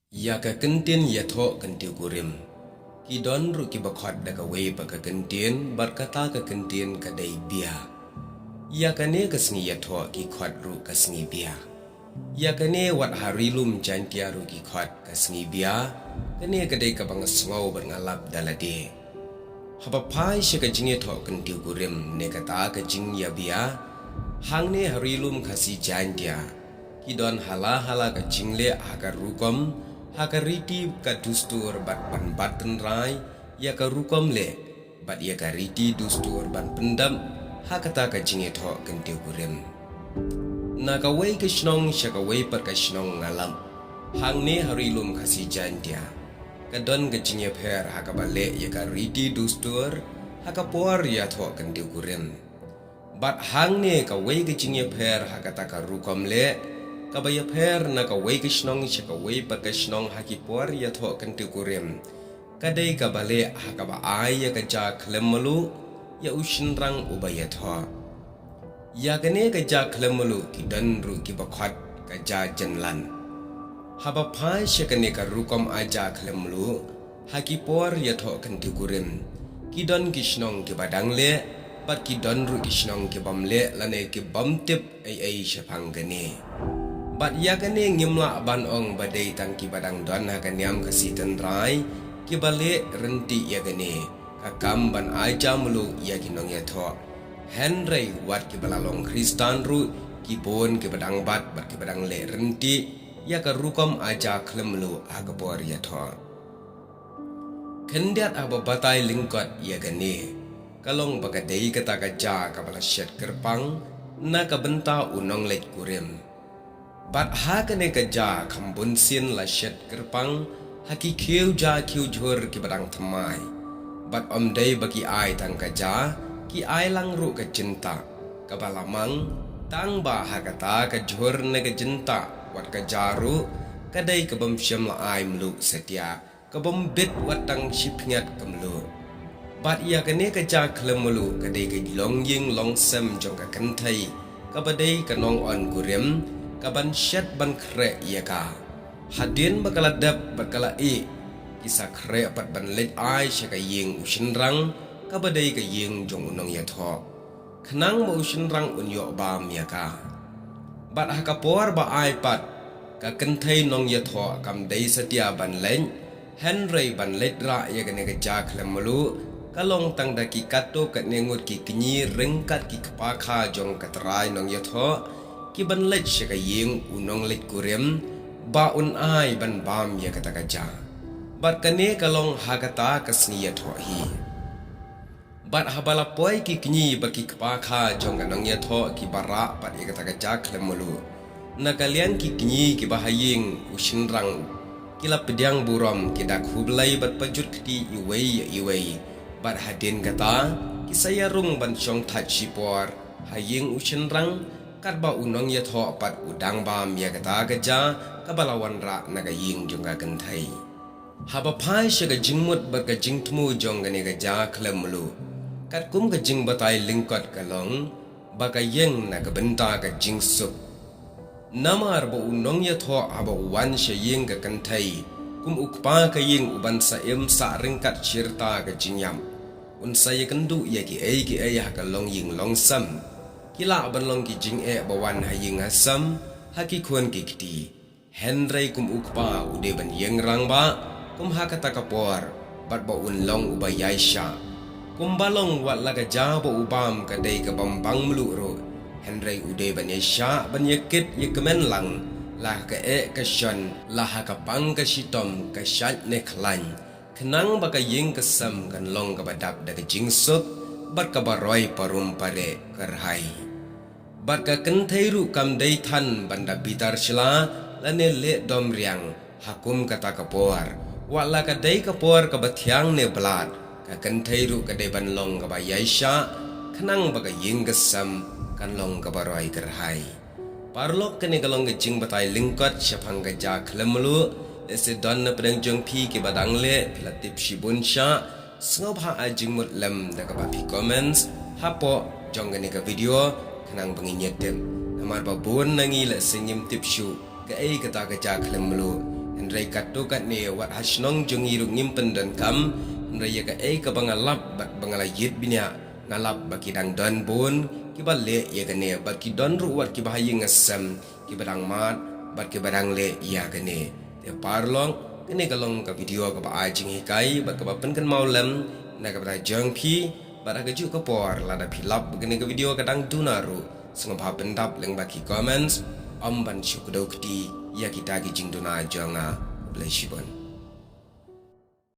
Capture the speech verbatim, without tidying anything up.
Ïa ka kyntien ïathoh kyntiew kurim. Ki don ruh kiba khot da kawei pat ka kyntien, bad kata ka kyntien ka dei bia. Ïa kane ka sngi ïathoh ki khot ruh ka sngi bia. Ïa kane wat ha ri lum Jaiñtia ruh ki khot ka sngi bia, kane ka dei kaba nga sngew bad nga lap da lade. Haba phai sha ka jingïathoh kyntiew kurim ne kata ka jingïabia, hangne ha ri lum Khasi Jaiñtia, ki don hala hala ka jingleh ha ka rukom, ha ka riti ka dustur bad ban bat tynrai ïa ka rukom leh, bad ïa ka riti dustur ban pyndap ha kata ka jingïathoh kyntiew kurim. Na kawei ka shnong sha kawei pat ka shnong nga lap, hangne ha ri lum Khasi Jaiñtia, ka don ka jingïapher ha kaba leh ïa ka riti dustur ha ka por ïathoh kyntiew kurim. Bad hangne kawei ka jingïapher ha kata ka rukom leh, kaba ïapher na kawei ka shnong sha kawei pat ka shnong ha ki por ïathoh kyntiew kurim, ka dei kaba leh ha kaba ai ïa ka ja khlem malu ïa u shynrang uba ïathoh. Ïa kane ka ja khlem malu ki don ruh kiba khot ka ja jynlan. Haba phai sha kane ka rukom ai ja khlem malu, ha ki por ïathoh kyntiew kurim, ki don ki shnong kiba dang leh, bad ki don ruh ki shnong kibym leh lane kibym tip ei ei shaphang kane. Bad ïa kane ngim lah ban ong ba dei tang kiba dang don ha ka niam Khasi tynrai kiba leh ryntih ïa kane ka kam ban ai ja malu ïa ki nongïathoh. Hynrei wat kiba la long Khristan ruh ki bun kiba dang bat bad kiba dang leh ryntih ïa ka rukom ai ja khlem malu ha ka por ïathoh. Khyndiat haba batai lyngkot ïa kane, ka long ba ka dei kata ka ja kaba la shet kyrpang na ka bynta u nongleit kurim. Bad ha kane ka ja kham bun sien la shet kyrpang ha ki khiew ja khiew jhur kiba dang thymmai. Bad ym dei ba ki ai tang ka ja, ki ai lang ruh ka jyntah kaba la mang, tang ba ha kata ka jhur ne ka jyntah wat ka ja ruh, ka dei kabym shym la ai mluh satia, kabym bit wat tang shi pynïat ka mluh. Bad ïa kane ka ja khlem malu ka dei ka longïing longsem jong ka kynthei kaba dei ka nongon kurim, kaban shet ban khreh ïa ka. Hadien ba ka la dep bad ka la ih, ki sa khreh pat ban leit ai sha ka ïing u shynrang, kaba dei ka ïing jong u nongïathoh, khnang ba u shynrang un ïoh bam ïa ka. Bad ha ka por ba ai pat, ka kynthei nongïathoh kam dei satia ban leit, hynrei ban leit rah ïa kane ka ja khlem malu, ka long tang da ki katto katne ngut ki kñi ryngkat ki kpa kha jong ka trai nongïathoh, kiban leit sha ka ïing u nongleit kurim, ba un ai ban bam ïa kata ka ja. Bad kane ka long ha kata ka sngi ïathoh hi. Bad haba la poi ki kñi bad ki kpa kha jong ka nongïathoh kiba rah pat ïa kata ka ja khlem malu, na ka liang ki kñi kiba ha ïing u shynrang, ki la pdiang burom, ki da khublei bad pajut kti iwei ïa iwei. Bad hadien kata, ki sa ïarung ban shong thait shipor ha ïing u shynrang, katba u nongïathoh pat u dang bam ïa kata ka ja kaba la wanrah na ka ïing jong ka kynthei. Haba phai sha ka jingmut bad ka jingthmu jong kane ka ja khlem malu, katkum ka jingbatai lyngkot ka long ba ka ïeng na ka bynta ka jingsuk. Namar ba u nongïathoh haba u wan sha ïing ka kynthei, kum u kpa ka ïing uban sa im sah ryngkat shirta ka jingïap, un sa ïakynduh ïa kiei kiei ha ka longïing longsem. Ki lah ban long ki jingeh ba wan ha ïing ha sem, ha ki khun ki kti. Hynrei kum u kpa u dei ban ïeng rangbah kum ha kata ka por, bad ba un long uba ïaishah. Kumba long wat la ka ja ba u bam ka dei kabym bang mluh ruh, hynrei u dei ban ïaishah ban ïakit ïakmen lang, la ha ka eh ka shon, la ha ka pang ka shitom, ka shait ne khlaiñ, khnang ba ka ïing ka sem kan long kaba dap da ka jingsuk bad kaba roi parum pareh kyrhai. Bad ka kynthei ruh kam dei than ban da bitar shla lane leh dom riang ha kum kata ka por. Wat la ka dei ka por kaba thiang ne blad, ka kynthei ruh ka dei ban long kaba ïaishah, khnang ba ka ïing ka sem kan long kaba roi kyrhai. Paralok, kane ka long ka jingbatai lyngkot shaphang ka ja khlem malu. Lehse don na pdeng jong phi kiba dang leh, phi la tip shibun shah. Sngewbha ai jingmut lem da kaba phi comments hapoh jong kane ka video, khnang ba ngin ïa tip. Namar ba bun na ngi lehse ngim tip shuh kaei kata ka ja khlem malu. Hynrei katto katne wat ha shnong jong ngi ruh ngim pyndonkam, hynrei ïa kaei kaba nga lap bad ba nga la ïit bniah, nga lap ba ki dang don bun kiba leh ïa kane, bad ki don ruh wat kiba ha ïing ha sem kiba dang mad bad kiba dang leh ïa kane. Te paralok, kane ka long ka video kaba ai jinghikai bad kaba pynkynmaw lem na ka bynta jong phi. Bad ha kajuh ka por, lada phi lap ba kane ka video ka dang duna ruh, sngewbha pyndap lyngba ki comments, ym ban shu kdew kti ïa kita ki jingduna jong nga. Khublei shibun.